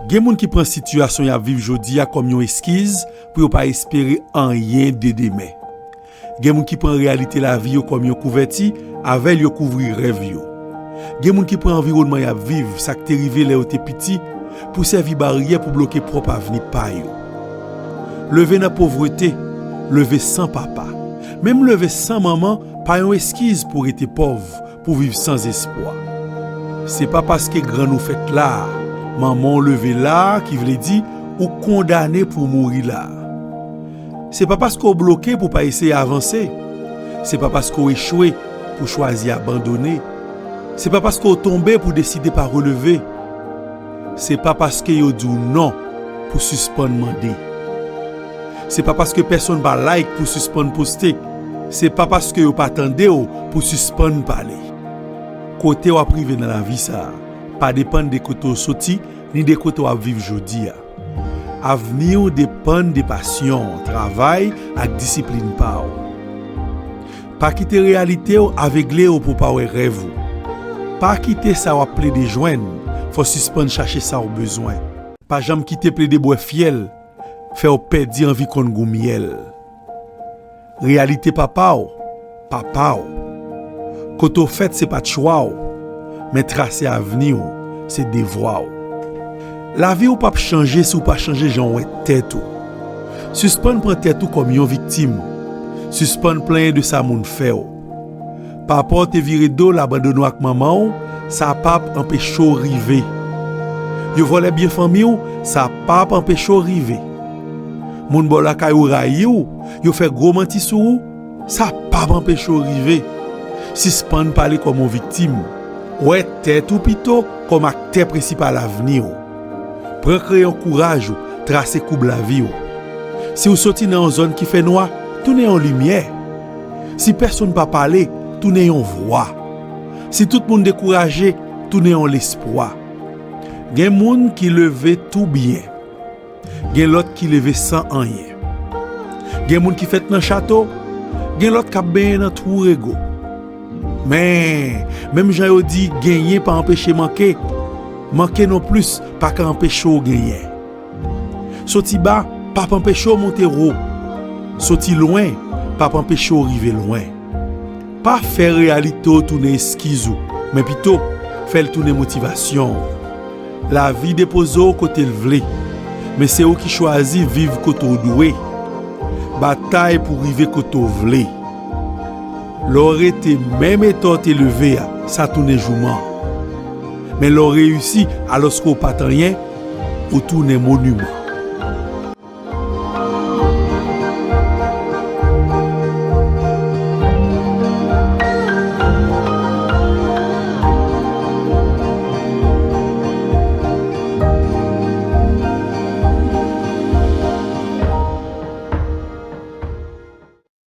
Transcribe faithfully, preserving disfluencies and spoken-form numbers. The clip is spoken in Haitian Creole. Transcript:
Gen moun ki pran sitiyasyon y ap viv jodi a kòm yon eskiz pou yo pa espere anyen de demen. Gen moun ki pran reyalite lavi yo kòm yon kouvèti, avè l yo kouvri rèv yo. Gen moun ki pran anviwònman y ap viv, sa k te rive lè yo te piti, pou sèvi baryè pou bloke pwòp avni pa yo. Leve nan povrete, leve san papa, menm leve san manman pa yon eskiz pou rete pòv, pou viv san espwa. Se pa paske grann ou fèt la a, manman w leve la a, ki vle di ou kondane pou w mouri la a. Se pa paske w bloke pou w pa eseye avanse. Se pa paske w echwe pou w chwazi abandone. Se pa paske w tonbe pou w deside pa releve. Se pa paske yo di w non pou w sispann mande. Se pa paske pèsonn pa like pou w sispann poste. Se pa paske yo pa tande w pou w sispann pale. Kote w ap rive nan lavi sa a pa depann de kote w soti ni de kote w ap viv jodi a. Avni w depann de pasyon, travay ak disiplin pa w. Pa kite reyalite w avegle w pou w pa wè rèv ou. Pa kite sa w ap plede jwenn fè w sispann chache sa w bezwen. Pa janm kite plede bwè fyèl fè w pèdi anvi konn gou myèl. Reyalite papa w, papa w. Kote w fèt se pa t chwa w, men trase avni w se devwa w. Lavi w p ap chanje si w pa chanje jan w wè tèt ou. Sispann pran tèt ou kòm yon viktim. Sispann plenyen de sa moun fè w. Papa w te vire do l abandone w ak manman w, sa p ap anpeche w rive. Yo vòlè byen fanmi w, sa p ap anpeche w rive. Moun bò lakay ou rayi w, yo fè gwo manti sou ou, sa p ap anpeche w rive. Sispann pale kòm yon viktim. Wè tèt ou pito kòm aktè prensipal avni w. Pran kreyon kouraj ou, trase koub lavi w. Si w soti nan yon zòn ki fè nwa, tounen yon limyè. Si pèsonn pa pale, tounen yon vwa. Si tout moun dekouraje, tounen yon lespwa. Gen moun ki leve tou byen. Gen lòt ki leve san anyen. Gen moun ki fèt nan chato, gen lòt k ap benyen nan twou rego. Men, menm jan yo di genyen pa anpeche manke, manke nonplis pa ka anpeche w genyen. Soti ba p ap anpeche w monte wo. Soti lwen p ap anpeche w rive lwen. Pa fè reyalite w tounen eskiz ou, men pito, fè l tounen motivasyon w. Lavi depoze w kote l vle, men se ou ki chwazi viv kote w dwe. Batay pou rive kote w vle. Lè w rete menm eta w te leve a, sa tounen jouman. Men lè w reyisi alòske w pa t anyen, ou tounen moniman.